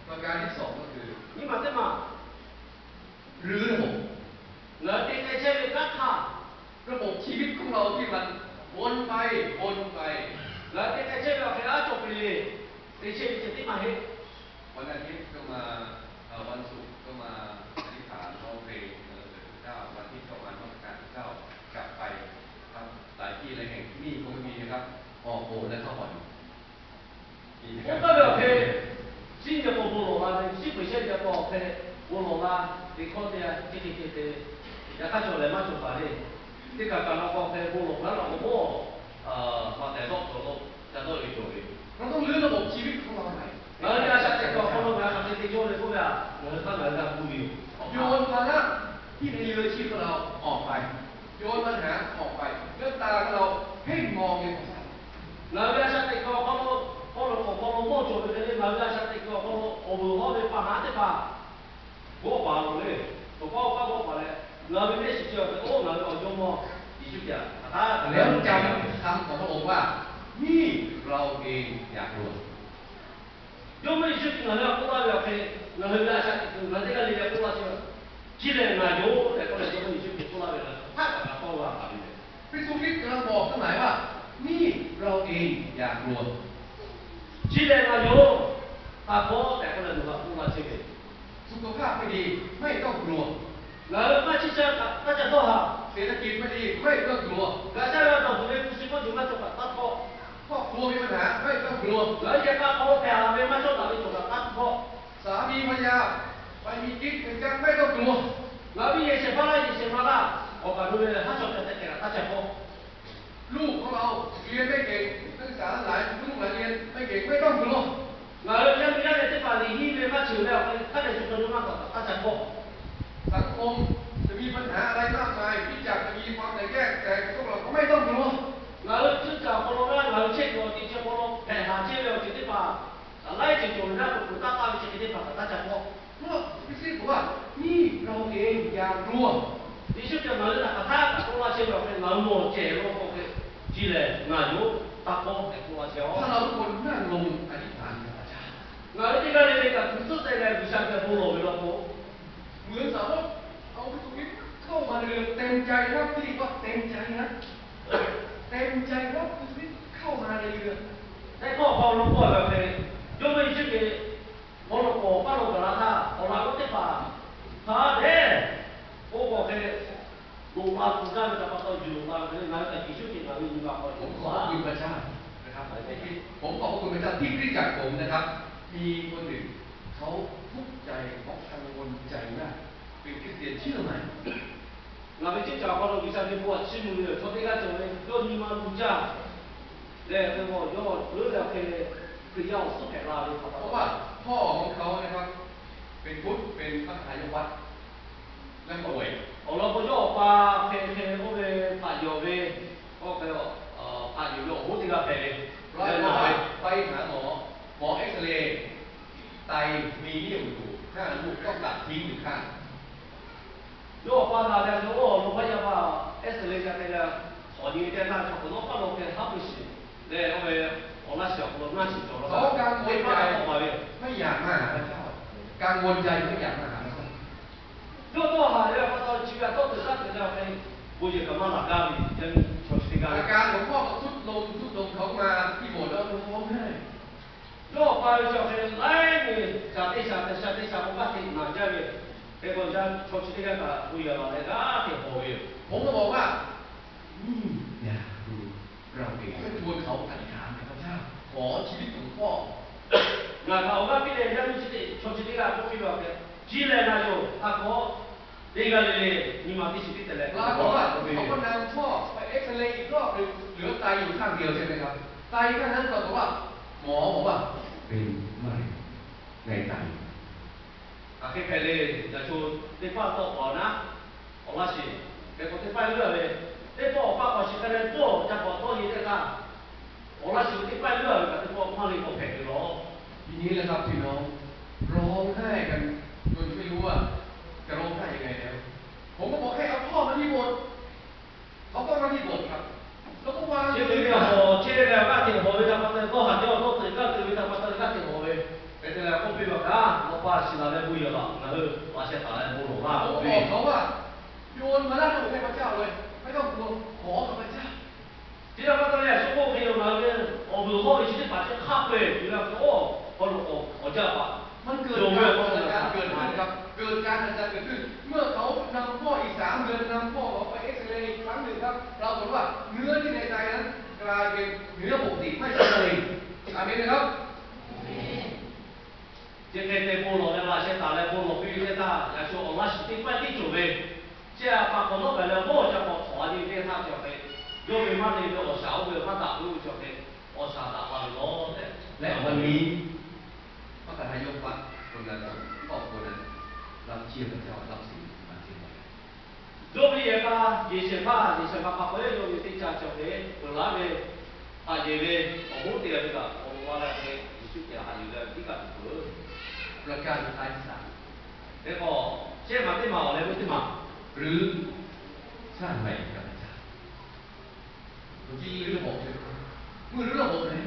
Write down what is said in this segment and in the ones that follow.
ประการที่สองก็คือ nyiˇ maˬ teˇ maˬ รื้อระบบ ngaˬ hui te k'ai chehˇ ve kanˉ htaˇ ระบบชีวิตของเราที่มันวนไปวนไป ngaˬ hui te k'ai chehˇ ve awˬ hk'e aˉ cawˬ peuˬ le. Te chehˇ ve ceh tiˉ maˇ heˆ. วันอาทิตย์ก็มา เอ่อ วันศุกร์ก็มาอธิษฐานร้องเพลงสรรเสริญพระเจ้า วันอาทิตย์ก็มานมัสการพระเจ้ากลับไปครับ หลายที่หลายแห่ง ที่นี่คงไม่มีนะครับ ออกโบสถ์และเข้าบ่อน Oˇ kaˇ ve awˬ hk'e, shiˉ nyi k'o bon lawˬ la ve, shiˉ peuˬ shehˆ nyi k'o awˬ hk'e bon lawˬ la, teˇ hkawˇ te a, teˇ hk'e hk'e te, yaꞈ hk'aˇ cawˬ lehˬ maˇ cawˬ paˍ le. Teˇ kaꞈ kaꞈ la k'o awˬ hk'e bon lawˬ la laꞈ k'o, maꞈ tehˬ dawˆ cawˬ lo, ca dawˆ ve cawˬ ve. เราต้องรื้อระบบชีวิตของเราใหม่ Ngaˬ hui ve a shaꞈ teꞈ kuiˬ awˬ hk'aw lo ngaˬ hui hk'aˬ hk'e te cawˇ ve k'oˆ ve a, ngaˬ hui hk'aˇ ngaˬ hui g'a gu ve yoˬ. โยนภาระที่ในเรืออาชีพของเราออกไป โยนปัญหาออกไป แล้วตาของเราเพ่งมองในพระเจ้า Ngaˬ hui ve a shaꞈ teꞈ kuiˬ awˬ hk'aw lo, hk'aw lo k'awꞈ hk'aw lo mawˇ cawˬ ve hk'e le, ngaˬ hui ve a shaꞈ teꞈ kuiˬ awˬ hk'aw lo awˬ vuˬ hawˉ ve pa haˉ teˇ hpaˍ g'awˇ paˍ loˬ le. Tawˬ paˉ oˇ paˉ g'awˇ paˍ leh, ngaˬ hui ve mehˆ shiˍ chi awˬ hk'e oˇ ngaˬ hui awˬ jawˇmawˇ Yeˍsuˆ Hkriꞈ htaꞈ hk'aˬ htaˇ แล้วจำคำของพระองค์ว่า นี่เราเองอย่ากลัว Jawˇmawˇ Yeˍsuˆ Hkriꞈ ngaˬ hui htaꞈ k'oˆ laˇ ve awˬ hk'e, ngaˬ hui ve a shaꞈ teꞈ kuiˬ ngaˬ teˇ g'aˇ le le k'oˆ laˇ chehˇ ve, Chi lehˬ ngaˬ yoˬ tehꞈ k'oˆ leh Jawˇmawˇ Yeˍsuˆ Hkriꞈ k'oˆ laˇ ve, hk'aˉ kaꞈ kaꞈ tawˇ g'a paˍ ve le. พระเยซูคริสต์กำลังบอกทั้งหลายว่า นี่เราเองอย่ากลัว Chi lehˬ ngaˬ yoˬ, taˇ hpawˇ tehꞈ k'oˆ leh nawˬ htaꞈ k'oˆ laˇ chehˇ ve. สุขภาพไม่ดี ไม่ต้องกลัว Ngaˬ hui maˇ chiˇ caˇ kaꞈ taˇ ca dawˇ haˍ. เศรษฐกิจไม่ดี ไม่ต้องกลัว G'a caˇ g'a dawˬ tuˬ ve hpu shi hkawˇ jeˬ maˇ cawˬ kaꞈ taˇ hpawˇ. ครอบครัวมีปัญหา ไม่ต้องกลัว Ngaˬ hui yehˬ k'a hk'aw lo hpehꞈ haˍ ve maˇ cawˇ daꞈ ve cawˬ kaꞈ taˇ hpawˇ. สามีภรรยา ไปมีกิ๊กมีกั๊ก ไม่ต้องกลัว Ngaˬ hui ve yehˬ shehˍ hpaˇ laˇ yehˬ shehˍ ma laˇ, awˬ kaˍ lo ve haˉ chaw ca tehꞈ kehˬ kaꞈ taˇ ca hpawˇ. ลูกของเราเรียนไม่เก่ง นักศึกษาทั้งหลาย ลูกหลานเรียนไม่เก่ง ไม่ต้องกลัว Ngaˬ hui yaˇ miˇ yaˇ leh teˇ hpaˍ liꞈ hiˉ ve maˇ ceuˬ leh awˬ hk'e hk'a dehꞈ shu hk'aw lo maˇ k'awꞈ taˇ ca hpawˇ. สังคมจะมีปัญหาอะไรมากมาย คริสตจักรจะมีความแตกแยก แตกสะโพก เราก็ไม่ต้องกลัว Ngaˬ hui cuˇ caˬ awˬ hk'aw lo g'aˇ ngaˬ hui chehˇ kuiˬ awˬ ti chi hk'aw lo hpehꞈ haˍ chehˇ ve awˬ ceuˬ teˇ hpaˍ, kaꞈ laiˉ ceuˬ cawˬ ve naˇ k'o kuˬ taˇ taˇ ve chi hk'e teˇ hpaˍ kaꞈ taˇ ca hpawˇ. พระคริสต์บอกว่า นี่เราเองอย่ากลัว Yeˍsuˆ Hkriꞈ ngaˬ hui htaꞈ hk'aˬ htaˇ kaꞈ k'oˆ laˇ chehˇ ve awˬ hk'e ngaˬ hui mawˬ cehˬ lo k'o hk'e, Chi lehˬ ngaˬ yoˬ, taˇ hpawˇ tehꞈ k'oˆ laˇ chehˇ a. ถ้าเราทุกคนนั่งลงอธิษฐานกับพระเจ้า Ngaˬ hui teˇ g'aˇ le le kaꞈ hkui tcuhˉ te leh G'uiˬsha geh bon lawˬ ve law k'o, เหมือนสาวกเอาพระเยซูคริสต์เข้ามาในเรือน เต็มใจครับ ที่ว่าเต็มใจนะ เต็มใจครับ พระเยซูคริสต์เข้ามาในเรือน Teˇ hkawˇ awˬ hk'aw lo k'oˆ ve awˬ hk'e, Jawˇmawˇ Yeˍsuˆ Hkriꞈ hk'aw lo k'awꞈ paˇ lo gaˬ la htaˇ, awˬ laꞈ g'awˇ teˇ hpaˍ hk'a dehꞈ k'oˆ k'o hk'e, loꞈ la tuˬ gaˇ ve htaꞈ pa taw yuˬ loꞈ la ve hk'e le, ngaˬ hui kaꞈ Yeˍsuˆ Hkriꞈ ngaˬ ve nyi ma k'aw ผมขอบพระคุณพระเจ้านะครับ ผมขอบพระคุณพระเจ้าที่คริสตจักรผมนะครับ มีคนหนึ่ง เขาทุกข์ใจ เขากังวลใจมาก เป็นคริสเตียนเชื่อใหม่ Ngaˬ ve ceˇ caˬ awˬ hk'aw lo G'uiˬsha ve bon htaꞈ chiˇ mvuh ve chaw teˇ g'aˇ cawˬ ve, yawˇ nyi ma luˬ jaˇ leh, hk'e k'o yawˇ leuˉ leh hk'e Hkriꞈ yaˇ awˬ suhˉ hpehꞈ la ve htaꞈ pa taw, เพราะว่าพ่อของเขานะครับ เป็นพุทธ เป็นพระคทายกวัด และป่วย Awˬ lawn k'o, yawˇ awˬ pa hk'e hk'e oˇ ve hpaꞈ yonˍ ve, oˇ hk'e hpaꞈ yonˍ ve awˬ hoˉ teˇ g'aˇ hpehꞈ ve, ปรากฏว่าไปหาหมอ หมอเอ็กซเรย์ ไตมีนิ่วอยู่ห้าลูก ต้องตัดทิ้งหนึ่งข้าง Yawˇ awˬ pa na leh, yawˇ awˬ lawn paˇ yaˇ paˇ X-ray ca te leh, hk'awꞈ nyi ve teˇ htaˇ, chaw k'awꞈ nawˉ paˇ law hk'e haˉ pui shiˍ leh, oˇ ve awˬ laˇ shiˍ awˬ hk'aw lo ngaˇ shiˍ cawˬ la, teˇ paˇ k'awꞈ paˍ ve, ไม่อยากมาหาพระเจ้า กังวลใจ ไม่อยากมาหาพระเจ้า Yawˇ dawˇ haˍ ve pa taw, chi ve htaꞈ dawˇ tuˬ taˇ tuˬ leh awˬ hk'e, bon yehˬ kaꞈ maˇ laˬ gaˇ ve, yaˇ miˇ chaw chi teˇ g'aˇ ve. อาการของพ่อก็ทรุดลง ทรุดลง เขามาที่โบสถ์แล้วร้องไห้ Yawˇ awˬ pa ve chi awˬ hk'e laiˉ nyi shaˍ teˇ shaˍ, shaˍ teˇ shaˍ k'o g'aˇ hteꞈ naˬ jaˇ ve, hk'e k'o chaw chi teˇ g'aˇ kaꞈ bon yehˬ laˬ leh g'aˇ hteꞈ hawˬ ve yoˬ. ผมก็บอกว่า นี่อย่าดู เราเอง ก็ชวนเขาอธิษฐานกับพระเจ้า ขอชีวิตของพ่อ Ngaˬ htaꞈ awˬ g'aˇ piˇ leh yaˇ miˇ chi teˇ, chaw chi teˇ g'aˇ k'oˆ piˇ ve awˬ hk'e, Chi lehˬ ngaˬ yoˬ, taˇ hpawˇ. Teˇ g'aˇ le le nyi ma teˇ chi tiˉ te leh, ปรากฏว่าเขาก็นำพ่อไปเอ็กซเรย์อีกรอบหนึ่ง เหลือไตอยู่ข้างเดียวใช่ไหมครับ ไตข้างนั้นปรากฏว่า หมอบอกว่าเป็นมะเร็งในไต Hk'aˬ hk'e hpehꞈ le, yaꞈ cho teˇ paˇ tawˆ k'awꞈ naˉ, awˬ laˇ shiˍ, hk'e k'o teˇ paˇ leuˉ ve, teˇ pawˆ awˬ paˇ k'awꞈ shiˍ hk'a leh tawˇ ca k'awꞈ tawˇ nyi teˇ htaˇ, awˬ laˇ shiˍ ve teˇ paˇ leuˉ ve kaꞈ teˇ pawˆ maˇ le k'awꞈ hpehꞈ ve law. ทีนี้แหละครับพี่น้อง ร้องไห้กันจนไม่รู้ว่าจะร้องไห้ยังไงแล้ว ผมก็บอกให้เอาพ่อมาที่โบสถ์ เอาพ่อมาที่โบสถ์ครับ แล้วก็วาง Chi teˇ ve hawˬ chehˇ leh g'aˇ hteꞈ hawˬ ve htaꞈ pa taw, dawˇ haˍ jaˇ, dawˇ teuꞈ g'aˇ teuꞈ ve htaꞈ pa taw g'aˇ hteꞈ hawˬ ve, hk'e te leh k'oˆ piˇ ve awˬ hk'aˇ, Paˇ shiˍ la leh bon yehˬ laˬ, ngaˬ hui laꞈ sheh taˍ leh bon lawˬ laˇ ve. บอกเขาว่า โยนภาระให้พระเจ้าเลย ไม่ต้องกลัว ขอกับพระเจ้า Chi htaꞈ pa taw leh, a shu k'oˆ ve yoˬ, ngaˬ hui awˬ vuiˬ hawˇ ve chi teˇ hpaˍ chi hk'a peu-eˬ yuˬ la k'o, awˬ hk'aw lo awˬ jaˇ paˍ มันเกิดการมหัศจรรย์เกิดขึ้นครับ เกิดการมหัศจรรย์เกิดขึ้น เมื่อเขานำคลอดอีกสามเดือนนำคลอดออกไปเอ็กซเรย์อีกครั้งหนึ่งครับ ปรากฏว่าเนื้อที่ในไตนั้นกลายเป็นเนื้อปกติไม่ใช่มะเร็ง อาเมนไหมครับ Chi hk'e te bon lawˬ leh laꞈ sheh taˍ leh bon lawˬ piˇ ve teˇ htaˇ, yaꞈ shu awˬ laˇ shiˍ teˇ pawˆ tiˉ cawˬ ve, chi a pa k'awꞈ nawˉ pehˬ leh mawˇ ca k'awꞈ htawnˍ a ve teˇ htaˇ cawˬ hk'e, yawˇ ve maˇ te ve awˬ shaˍ oˇ ve maˇ daꞈ ve oˇ ve cawˬ hk'e, awˬ shaˍ daꞈ la ve lawˬ tehꞈ leh awˬ ma ni พระคริสตจักรยกพระคนละสองครอบครัวนั้น รับเชื่อพระเจ้า รับสิ่งที่มาเชื่อไว้ Yawˇ ve yehˬ k'a, yehˬ shehˍ hpaˇ, yehˬ shehˍ hpaˇ hk'a peu-eˬ yawˇ ve teˇ ca cawˬ hk'e peuˬ laˇ ve, haꞈ yeˬ ve awˬ hoˉ te ve kaꞈ awˬ lawn la hk'e, Yeˍsuˆ Hkriꞈ haꞈ yeˬ leh tiˉ kaꞈ tuˬ peuˬ. พระเจ้าจะตั้งศาล Hk'e k'o, shehˆ maˬ teˇ maˬ awˬ leh ve teˇ maˬ หรือสร้างใหม่กับพระเจ้า เมื่อกี้รื้อบอกเลย เมื่อรื้อบอกแล้ว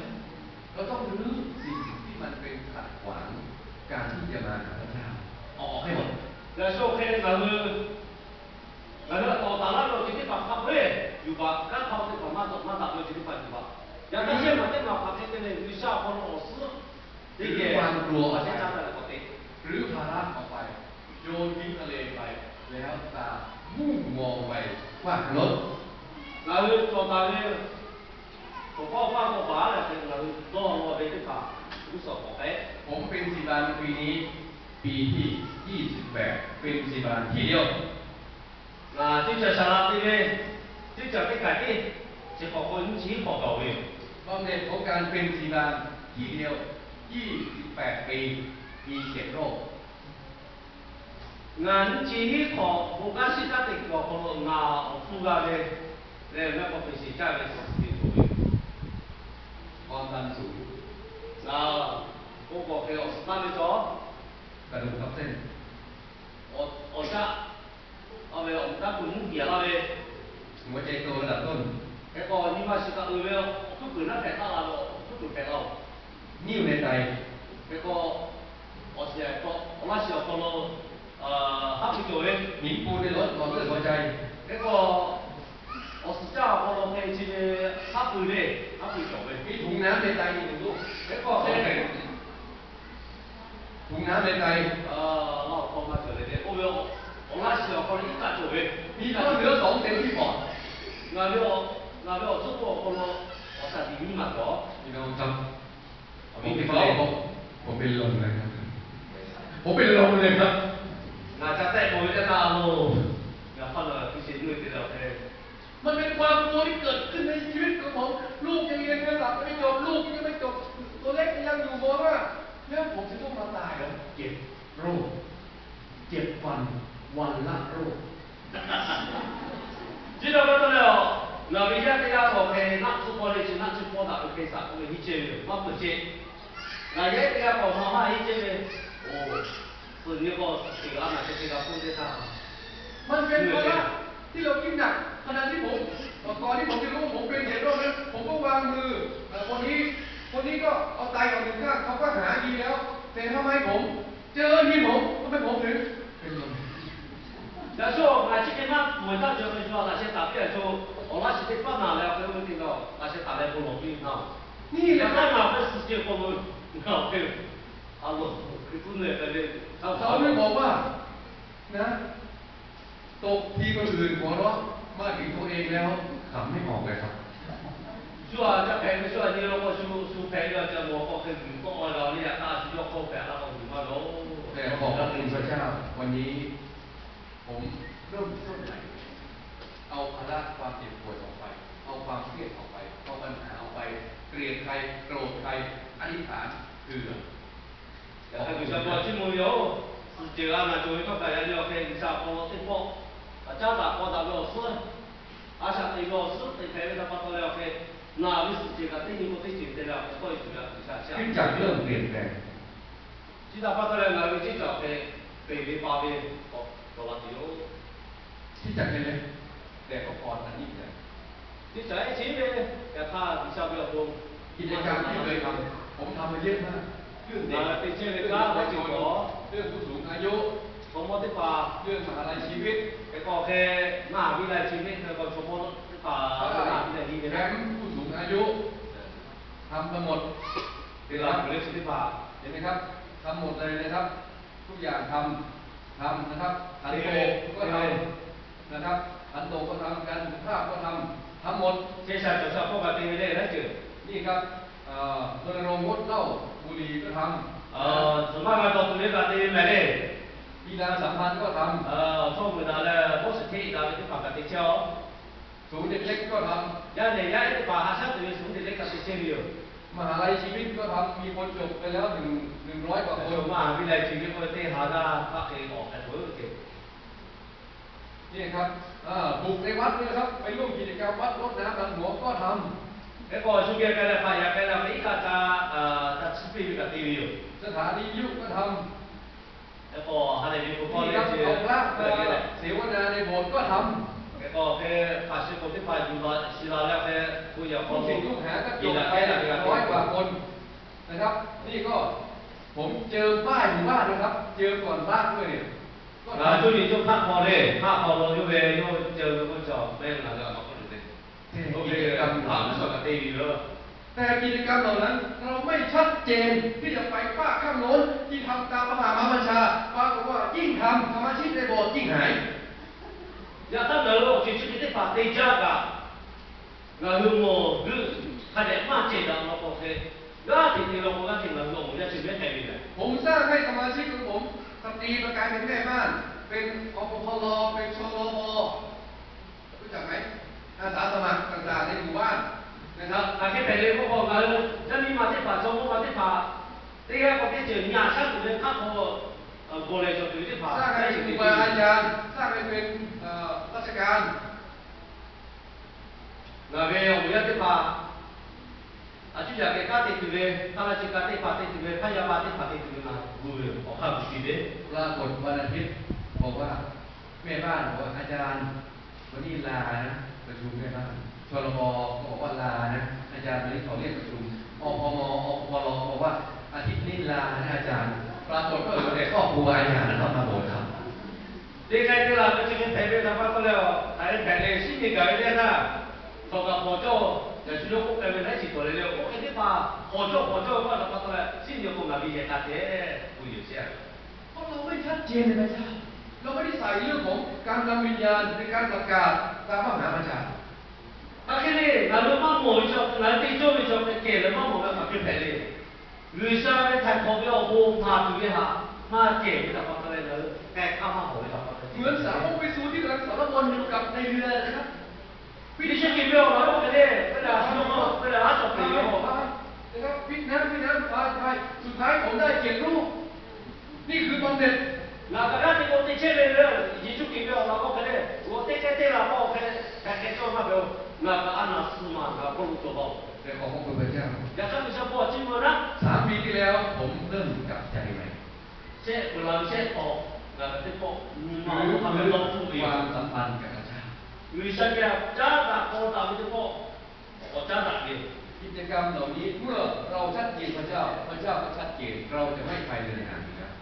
เราต้องรื้อสิ่งที่มันเป็นขัดขวางการที่จะมาหาพระเจ้า ออกให้หมด Yaꞈ shu hk'e ngaˬ hui ngaˬ hui tawˍ taˍ laˇ ve awˬ ceuˬ teˇ hpaˍ hk'a peu-eˬ yuˬ baˬ, kanˉ hk'aˇ teˇ hpaˍ maˇ tawꞈ maˇ taˍ ve awˬ ceuˬ teˇ hpaˍ yuˬ baˬ. Yaꞈ hk'aˇ shehˆ maˬ teˇ maˬ hk'aˬ hk'e te leh G'uiˬsha awˬ hk'aw lo awˬ suhˉ teˇ geh ความกลัวออกไป caˇ caˇ taˍ leh k'awꞈ te หรือภาระออกไป โยนทิ้งทะเลไป แล้วตามุ่งมองไปฟากถนน Ngaˬ hui tawˍ taˍ ve awˬ hkawˇ faˇ k'awꞈ baˬ leh hk'e ngaˬ hui dawˇ law ve teˇ hpaˍ g'uˇ suhˍ k'awꞈ k'ai. ผมเป็นศิษย์บาลปีนี้ ปีที่ยี่สิบแปด เป็นศิษย์บาลที่เดียว Ngaˬ teˇ caˬ shaˍ la te ve, teˇ caˬ teˇ k'ai teˇ, chi hk'awꞈ k'o nyiˇ chi hiˉ hk'awꞈ gaˬ ve yoˬ. บำเหน็จของการเป็นศิษย์บาลที่เดียว ยี่สิบแปด ปี มีเจ็ดโรค Ngaˬ nyiˇ chi hiˉ hk'awꞈ bon kanˉ shiˍ kanˉ te kuiˬ awˬ hk'aw lo ngaˬ awˬ hpfuhˇ g'a ve leh, mehˆ k'aw peꞈ shiˍ caˇ ve suhˍ te tuˬ ve, ความดันสูง Ngaˬ k'o k'awꞈ hk'e awˬ suhˍ taˇ ve cawˬ กระดูกทับเส้น awˬ shaˆ, a ve awˬ mvuhˇ taˇ kuˬ mvuhˇ kiˬ a laˇ ve, หัวใจโตระดับต้น Hk'e k'o nyi ma shiˍ kaꞈ uiˍ ve awˬ hkuiˉ puiˍ naˉ hpehꞈ taˇ la ve awˬ hkuiˉ puiˍ hpehꞈ la-oˬ. นิ่วในไต Hk'e k'o, awˬ shiˍ awˬ hk'aw lo haˉ pui cawˬ ve, หินปูนในหลอดเลือดหัวใจ Hk'e k'o, awˬ suhˍ caˇ awˬ hk'aw lo hk'e chi ve haˉ pui ve, haˉ pui cawˬ ve, มีถุงน้ำในไตอยู่หนึ่งลูก Hk'e k'o hk'e ถุงน้ำในไต laˇ awˬ hk'aw maˇ cawˬ le ve, oˇ ve awˬ laˇ shiˍ awˬ hk'aw lo iˉ kaˆ cawˬ ve, มีก้อนเนื้อสองเซนที่ปอด Ngaˬ ve, ngaˬ ve awˬ tcuhˉ k'oˆ awˬ hk'aw lo awˬ shaˍ tiꞈ nyiˇ maˬ cawˬ. พี่น้องครับ ผมเป็นลมเลยครับ ผมเป็นลมเลยครับ Ngaˬ ca tehˆ paw ve teˇ htaˇ lo, ngaˬ hpaˇ lo piˇ sheˍ nuˇ ve te leh awˬ hk'e มันเป็นความกลัวที่เกิดขึ้นในชีวิตของผม ลูกยังเรียนภาษาไม่จบ ลูกยังไม่จบ ตัวเล็กยังอยู่ ม.ห้า แล้วผมจะต้องมาตายเหรอ เจ็ดโรค เจ็ดวัน วันละโรค Chi htaꞈ pa taw leh, ngaˬ ve yaˇ teˇ g'aˇ k'awꞈ hk'e naˆ tcuhˇ paw le chi naˆ tcuhˇ paw daꞈ ve hk'e shaˍ k'oˆ ve hiˉ chehˇ ve yoˬ, maˇ peuˬ chehˇ. Ngaˬ yaˇ teˇ g'aˇ k'awꞈ ma maˇ hiˉ chehˇ ve, oˬ, suhˍ nyi k'o suhˍ ceuˬ a naˬ ceh te g'a k'oˆ teˇ htaˇ มันเป็นภาระที่เราคิดหนัก ขณะที่ผม ก่อนที่ผมจะรู้ว่าผมเป็นเจ็ดโรคนั้น ผมก็วางมือ เอ่อ คนนี้ คนนี้ก็เอาไตออกหนึ่งข้าง เขาก็หายดีแล้ว แต่ทำไมผม เจอทีผม ทำไมผมถึงเป็นลม Yaꞈ shu ngaˬ chi hk'e maˇ peuˬ taˇ cawˬ ve, laꞈ sheh taˍ piˇ a shu, awˬ laˇ shiˍ teˇ hpaˍ naˬ leh awˬ hk'e oˇ ve te leh laꞈ sheh taˍ leh bon lawˬ piˇ ve htaˇ, nyi leh maˇ naˬ ve suhˍ ceuˬ k'o, ngaˬ awˬ hk'e a lo hkui tuˉ ne k'ai ve, เขาไม่บอกว่า นะ ตกทีคนอื่นหัวเราะ มาถึงตัวเองแล้วขำไม่ออกเลยครับ Shu a ca hpehꞈ ve shu a nyi lo k'o shu, shu hpehꞈ ve a ca mawˬ k'o hk'e g'uiˬ k'awˆ a g'a ve yaꞈ hk'aˇ shu yawˇ hk'oˆ hpehꞈ la k'o g'uiˬ maˇ g'a-oˬ. แต่ขอบพระคุณพระเจ้า วันนี้ ผมเริ่มต้นใหม่ เอาภาระความเจ็บปวดออกไป เอาความเครียดออกไป เอาปัญหาออกไป เกลียดใคร โกรธใคร อธิษฐานเผื่อ Yaꞈ hk'aˇ G'uiˬsha pa chiˇ mvuh ve yoˬ. Suhˍ ceuˬ a naˬ cawˬ ve htawˇ kaꞈ yaꞈ nyi awˬ hk'e G'uiˬsha awˬ hk'aw lo teˇ pawˆ, a caˉ daꞈ k'aw daꞈ ve awˬ suhˉ, a shaꞈ teꞈ ve awˬ suhˉ teꞈ hpehꞈ ve htaꞈ pa taw leh awˬ hk'e, naˬ ve suhˍ ceuˬ kaꞈ teˇ nyi k'o teˇ ceuˬ te leh awˬ hk'e tawˆ e tuˬ ve G'uiˬsha chi a. Chi htaꞈ pa taw leh ngaˬ hui ve teˇ ceuˬ awˬ hk'e, peˬ ve pa ve k'awꞈ la tuˬ yoˬ. Teˇ ceuˬ le, teˇ ceuˬ ehˉ chi ve, yaꞈ hk'aˇ G'uiˬsha ve awˬ bon, กิจการที่เคยทำ ผมทำมาเยอะมาก Ngaˬ te chehˇ ve kanˉ ve ceuˬ k'awꞈ เรื่องผู้สูงอายุ chaw mawˇ teˇ hpaˍ, เรื่องมหาลัยชีวิต hk'e k'o hk'e, มหาวิทยาลัยชีวิต hk'e k'o chaw mawˇ teˇ hpaˍ, มหาวิทยาลัย แคมป์ผู้สูงอายุ ทำกันหมด teˇ g'aˇ le chi teˇ hpaˍ, เห็นไหมครับ ทำหมดเลยนะครับ ทุกอย่างทำ ทำนะครับ ขันโตกก็ทำ นะครับ ขันโตกก็ทำ การสุขภาพก็ทำ ทำหมด chehˇ sha cawˬ sha hkawˇ kaꞈ te ve le laˇ ceuˬ. นี่ครับ เอ่อ รณรงค์งดเหล้าบุหรี่ก็ทำ Tzuhˬ maˇ g'a dawˬ tuˬ ve kaꞈ te ve mehˍ le. กีฬาสัมพันธ์ก็ทำ Awˬ chawˇ meuꞈ daꞈ leh, bawˇ shiˍ hteˇ daꞈ ve teˇ hpaˍ kaꞈ te chehˇ-oˆ. ศูนย์เด็กเล็กก็ทำ Yaˇ nehˬ yaˇ ehˉ teˇ hpaˍ ha shaˉ tuˬ ve ศูนย์เด็กเล็ก kaꞈ te chehˇ ve yoˬ. มหาลัยชีวิตก็ทำ มีคนจบไปแล้วหนึ่ง หนึ่งร้อยกว่าคน Maˇ ha viˉ leh chi ve k'oˆ ve teˇ ha g'aˇ hk'aˆ hk'e awˬ hk'e peuˬ ce. นี่ครับ อ่า บุกในวัดนี่นะครับ ไปร่วมกิจกรรมวัดรดน้ำดำหัวก็ทำ Hk'e k'o shu geh k'ai leh, hpaꞈ yaꞈ k'ai leh, hk'e iˉ kaˆ ca, ca chiˇ piˇ ve kaꞈ te ve yoˬ. สถานีวิทยุก็ทำ Hk'e k'o ha lehˬ ve k'o kawˇ le ce, เอาพระมาเสวนาในโบสถ์ก็ทำ hk'e k'o hk'e hk'aˬ shi k'o teˇ hpaˍ yuˬ la shiˍ la leh hk'e, k'o yaꞈ k'aw ลูกศิษย์ลูกหาก็จบ ไป ร้อยกว่าคน นะครับ นี่ก็ ผมเจิมป้ายหมู่บ้านนะครับ เจิมก่อนสร้างด้วยเนี่ย Ngaˬ hui co nyi co hpaˆ hk'aw le, hpaˆ hk'aw lo yawˇ ve yawˇ ceuˬ ve k'oˆ cawˬ mehˆ ngaˬ hui a ma k'oˆ le. กิจกรรม hpaˆ mvuhˇ shawˍ kaꞈ te ve yoˬ. แต่กิจกรรมเหล่านั้นเราไม่ชัดเจนที่จะไปปะข้างโน้นที่ทำตามพระมหาบัญชา ปรากฏว่ายิ่งทำสมาชิกในโบสถ์ยิ่งหาย Yaꞈ hk'aˇ ngaˬ hui awˬ ceuˬ chi hk'e teˇ hpaˍ te jaˇ kaꞈ, ngaˬ hui mawˬ g'euˆ hk'a dehꞈ maˇ cehˬ daꞈ law k'o hk'e, g'aˇ hteꞈ te law k'o g'aˇ hteꞈ ngaˬ hui awˬ moˍ yaˇ chi mehˉ k'ai ve mehˍ. ผมสร้างให้สมาชิกของผม สตรีมากลายเป็นแม่บ้าน เป็น อปพล เป็น ชลพ รู้จักไหม อาสาสมัครต่างๆในหมู่บ้านนะครับ Hk'aˬ hk'e hpehꞈ le k'oˆ k'o, ngaˬ hui yaˇ miˇ ma teˇ hpaˍ, chaw mawˇ ma teˇ hpaˍ, teˇ g'aˇ k'awꞈ teˇ ceuˬ nyi a shaˉ tuˬ ve hk'aˆ hk'aw gawˬ lehˬ cawˬ tuˬ ve teˇ hpaˍ สร้างให้เป็นครูบาอาจารย์ สร้างให้เป็นเอ่อราชการ Ngaˬ ve awˬ moˍ yaˇ teˇ hpaˍ, a cuˇ yaꞈ kehˬ kanˉ te tuˬ ve, hk'a la chi ka teˇ hpaˍ te tuˬ ve, hpaˇ yaˇ ma teˇ hpaˍ te tuˬ ve, ngaˬ hui awˬ hk'aˇ gu ti ve. ปรากฏวันอาทิตย์บอกว่า แม่บ้านบอกว่า อาจารย์ วันนี้ลานะ ประชุมแม่บ้าน ชลบ ก็บอกว่าลานะ อาจารย์ วันนี้ขอเรียกประชุม อพม อพล บอกว่าอาทิตย์นี้ลานะอาจารย์ ปรากฏว่าเหลือแต่ครอบครัวอาจารย์นะครับมาโบสถ์ครับ Teˇ k'ai teˇ la ve chi hk'e hpehꞈ ve htaꞈ pa taw leh, hk'aˬ hk'e hpehꞈ le, shinˉ nyi gaˬ ve teˇ htaˇ, hk'aw kaꞈ hpawˍ cawˇ, yaꞈ shu yawˇ k'oˆ k'ai ve laiˉ chi tawˍ le le, oˇ hk'e teˇ hpaˍ hpawˍ cawˇ hpawˍ cawˇ ve htaꞈ pa taw leh, shinˉ nyi k'o ngaˬ ve yehˬ k'a te, k'oˆ yoˬ ce. เพราะเราไม่ชัดเจนนะครับ เราไม่ได้ใส่เรื่องของการนำวิญญาณในการประกาศตามพระมหาบัญชา Hk'aˬ hk'e le, ngaˬ hui maˇ mawˬ ve chaw, ngaˬ hui te cawˇ ve chaw hk'e kehˬ leh maˇ mawˬ ve hk'aˬ hk'e hpehꞈ le. G'uiˬsha ve htaiˍ hk'awꞈ ve awˬ bon maˍ tuˬ ve htaꞈ maˇ kehˬ ve htaꞈ pa taw leh, ngaˬ hui k'ai hk'aˇ maˇ hawˍ ve htaꞈ pa taw leh, เหมือนสาวกเอเฟซูที่กำลังสารวนอยู่กับในเรือนะครับ Yeˍsuˆ Hkriꞈ ve awˬ laꞈ g'awˇ hk'e le, ve le a shu yawˇ k'o, ve le a cawˬ peuˬ ve awˬ นะครับ วิดน้ำ วิดน้ำ พาย พาย สุดท้ายผมได้เจ็ดลูก นี่คือบำเหน็จ Ngaˬ kaꞈ g'aˇ hteꞈ k'o te chehˇ ve le, Yeˍsuˆ Hkriꞈ ve awˬ laꞈ g'awˇ hk'e le, g'awˬ teˇ k'ehˉ teˇ la k'awˇ hk'e, hk'aˬ hk'e cawˇ maˇ ve-o. Ngaˬ kaꞈ a naˍ suh maˬ ngaˬ hk'aw lo cawˬ law. แต่ขอพระคุณพระเจ้า Yaꞈ hk'aˇ G'uiˬsha bon a ciˉ meuˇ naˉ, สามปีที่แล้วผมเริ่มกลับใจใหม่ Shehˆ peuˬ la ve shehˆ tawˍ, ngaˬ kaꞈ teˇ pawˆ nyi ma awˬ hk'aw lo lawˇ hpfuhˆ ve yoˬ. G'uiˬsha geh caˉ daꞈ k'aw daꞈ ve teˇ pawˆ, k'awꞈ caˉ daꞈ ve yoˬ. กิจกรรมเหล่านี้ เมื่อเราชัดเจนพระเจ้า พระเจ้าก็ชัดเจน เราจะไม่ไปในทางนี้แล้ว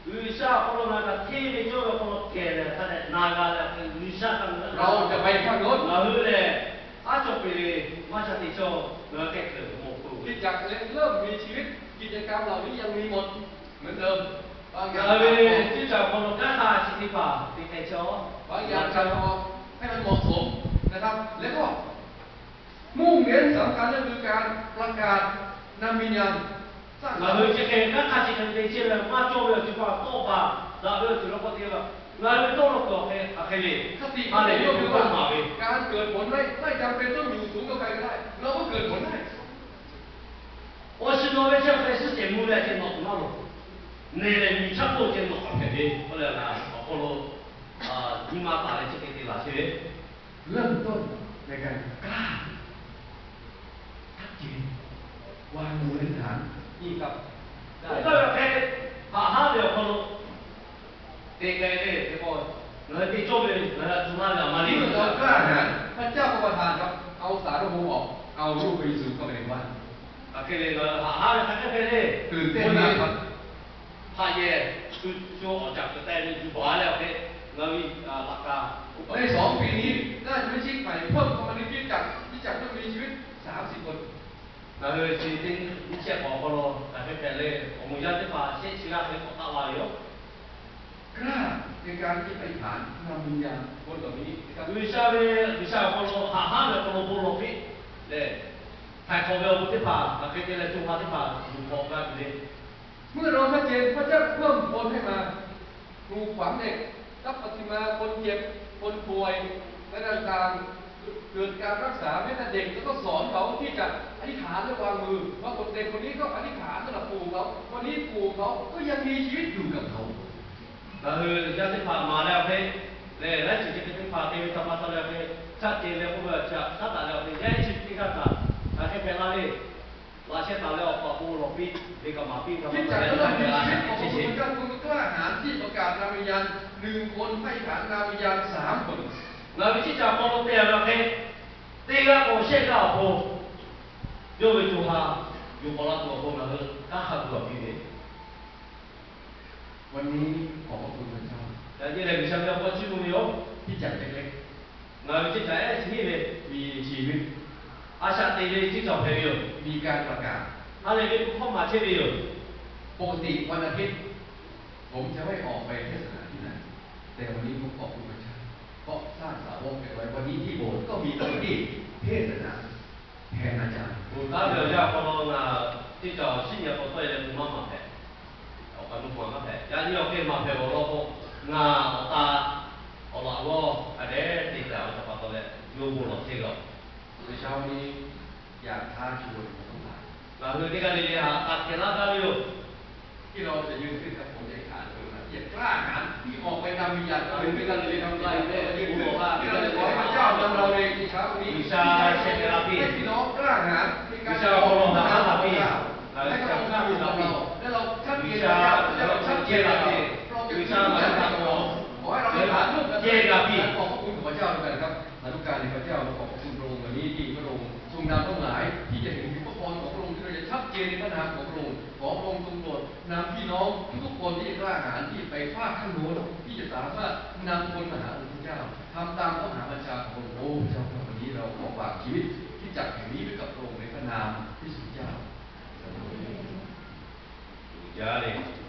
G'uiˬsha awˬ hk'aw lo ngaˬ kaꞈ hteˇ ve cawˇ ve awˬ hk'aw lo kehˬ leh hk'a dehꞈ na g'a leh, G'uiˬsha kaꞈ ngaˬ เราจะไปข้างโน้น ngaˬ hui lehˬ, aˉ cawˬ peuˬ ve maˇ ca te cawˇ, ngaˬ hui kehˬ kehˬ ve mawˬ k'oˆ ve. คริสตจักรเล็กเริ่มมีชีวิต กิจกรรมเหล่านี้ยังมีหมดเหมือนเดิม Ngaˬ hui ve cuˇ caˬ awˬ hk'aw lo kanˉ hk'a chi teˇ hpaˍ te k'ai cawˇ, บางอย่าง การออกให้มันเหมาะสมนะครับ แล้วก็ มุ่งเน้นสำคัญก็คือการประกาศนำวิญญาณ Ngaˬ hui chi hk'e kanˉ hk'a chi hk'e te chehˇ ve maˇ cawˇ ve awˬ ceuˬ pa tawˆ baˬ daꞈ ve awˬ ceuˬ law k'o te la, ngaˬ hui tawˇ law kuiˬ awˬ hk'e hk'aˬ hk'e le, ha lehˬ ve yawˇ hui maˍ ve การเกิดผลไม่ ไม่จำเป็นต้องอยู่สูงกว่าใครก็ได้ เราก็เกิดผลได้ Awˬ shiˍ nawˬ ve chi hk'e suhˉ cehˬ mvuh ve a ceh nawˬ tuˬ maˇ loˬ. Neˬ lehˬ miˬ chaˇ k'oˆ ceh nawˬ hk'aˬ hpehꞈ ve k'oˆ leh, awˬ hk'aw lo nyi ma taˍ leh chi hk'e te laˬ chehˇ ve เริ่มต้นในการกล้า ชัดเจน วางมูลฐาน นี่ครับ Oˇ kaˇ ve hk'e, haꞈ haˉ ve awˬ hk'aw lo te k'ai ve teˇ pawˆ, ngaˬ hui te cawˇ ve, ngaˬ hui a tcuh laˇ ve a ma liˇ เมื่อเรากล้าหาญ พระเจ้าก็ประทานครับ เอาสารพระภูมิออก เอารูปพระเยซูเข้าไปในบ้าน Hk'aˬ hk'e le, ngaˬ hui haꞈ haˉ ve hk'a hk'e hk'e le, ตื่นเต้นมากครับ haꞈ yehˬ co awˬ caꞈ kuiˬ teh ve yuˬ baˬ leh awˬ hk'e, ngaˬ hui laꞈ ka ในสองปีนี้ น่าจะไม่ใช่ใหม่ เพิ่มเข้ามาในคริสตจักร คริสตจักรต้องมีชีวิต สามสิบคน Ngaˬ hui chi teˇ nyiˇ shehˆ k'awꞈ awˬ hk'aw lo hk'aˬ hk'e hpehꞈ le, awˬ moˍ yaˇ teˇ hpaˍ shehˆ chi g'aˇ hk'e k'awꞈ taˆ la ve yoˬ. กล้าในการที่จะอธิษฐานนำวิญญาณคนเหล่านี้นะครับ G'uiˬsha ve, G'uiˬsha awˬ hk'aw lo haꞈ haˉ ve awˬ hk'aw lo bon lawˬ piˇ leh, htaiˍ hk'awꞈ ve awˬ bon teˇ hpaˍ hk'aˬ hk'e te leh co ha teˇ hpaˍ yuˬ hk'awꞈ g'a tuˬ le. เมื่อเราชัดเจน พระเจ้าเพิ่มคนให้มา ปลูกฝังเด็ก รับบัพติศมาคนเจ็บ คนป่วย และต่างๆ เกิดการรักษา แม้แต่เด็ก แล้วก็สอนเขาที่จะอธิษฐานและวางมือ ว่าคนเด็กคนนี้ก็อธิษฐานสำหรับปู่เขา วันนี้ปู่เขาก็ยังมีชีวิตอยู่กับเขา Ngaˬ hui yaˇ teˇ hpaˍ maˍ leh awˬ hk'e, lehˬ laiˉ ceuˬ chi hk'e teˇ hpaˍ te ve htaꞈ pa taw leh awˬ hk'e, caˇ te leh k'oˆ ve awˬ chi htaꞈ hk'a taˍ leh awˬ hk'e, yaˇ ehˉ chi teˇ g'aˇ htaꞈ hk'aˬ hk'e hpehꞈ la le. Laꞈ sheh taˍ leh awˬ pa k'o lawˬ piˇ ve kaꞈ maˍ piˇ htaꞈ pa taw leh hk'a hpehꞈ la ve chi chi กล้าหาญที่ประกาศนามวิญญาณหนึ่งคน ให้ฐานนามวิญญาณสามคน Ngaˬ ve chi caꞈ hk'aw lo te ve awˬ hk'e, teˇ g'aˇ k'o shehˆ g'aˇ awˬ pon, yawˇ ve co ha yuˬ k'awꞈ la tuˬ awˬ pon ngaˬ hui kanˉ hk'a gu a piˇ ve วันนี้ขอบพระคุณพระเจ้า Yaꞈ nyi lehˬ G'uiˬsha ve awˬ pa chiˇ mvuh ve yoˬ. คริสตจักรเล็กๆ Ngaˬ ve chi caꞈ ehˉ chi hiˆ ve, มีชีวิต a shaꞈ teꞈ ve chi caꞈ hpehꞈ ve yoˬ. มีการประกาศ Ha lehˬ ve hpu hkawˇ maˍ chehˇ ve yoˬ. ปกติวันอาทิตย์ ผมจะไม่ออกไปเทศนาที่ไหน แต่วันนี้ผมขอบคุณพระเจ้า เพราะสร้างสาวกเรียบร้อย วันนี้ที่โบสถ์ก็มีเจ้าหน้าที่เทศนาแทนอาจารย์ Oˬ taˉ ve awˬ yanˇ hk'aw lo ngaˬ teˇ caꞈ awˬ shinˉ nyi k'awꞈ tawˆ e leh bon maˇ maˍ hpehꞈ. Awˬ kaꞈ nu hk'aw maˇ hpehꞈ. Yaꞈ nyi awˬ hk'e maˍ hpehꞈ awˬ lawn k'o, ngaˬ awˬ ta awˬ laꞈ g'awˇ hk'a dehꞈ te taˍ ve htaꞈ pa taw leh yawˇ bon lawˬ chehˇ ve yoˬ. ในเช้านี้ อยากท้าชวนเราทั้งหลาย Ngaˬ hui teˇ g'aˇ le le htaꞈ k'aꞈ kehˬ laˇ gaˇ ve yoˬ. ที่เราจะยืนขึ้นครับ ผมจะอธิษฐานเผื่อนะ ที่จะกล้าหาญที่ออกไปนำวิญญาณ เรายืนขึ้นกันเลยครับ เรายืนขึ้น ที่เราจะขอให้พระเจ้านำเราในเช้านี้ G'uiˬsha sheh kehˬ la piˇ, ให้พี่น้องกล้าหาญในการ G'uiˬsha awˬ hk'aw lo haꞈ haˉ la piˇ, ให้พระองค์นำอยู่กับเรา และเราชัดเจนพระเจ้า พระเจ้าชัดเจนเรา เราจะขึ้นจากเรา ขอให้เราอธิษฐานร่วมกัน ขอบพระคุณของพระเจ้าด้วยกันครับ สาธุการในพระเจ้า ขอบพระคุณพระองค์วันนี้ที่พระองค์ทรงนำทั้งหลายที่จะเห็นถึงพระพรของพระองค์ที่เราจะชัดเจนในพระนามของพระองค์ ขอพระองค์ทรงโปรดนำพี่น้องทุกๆคนที่กล้าหาญที่ไปฟากข้างโน้นที่จะสามารถนำคนมาหาองค์พระเจ้าทำตามพระมหาบัญชาของพระองค์ โอ้พระเจ้าข้า วันนี้เราขอฝากชีวิตคริสตจักรแห่งนี้ไว้กับพระองค์ในพระนามพระเยซูเจ้า Uˬ jaˇ le.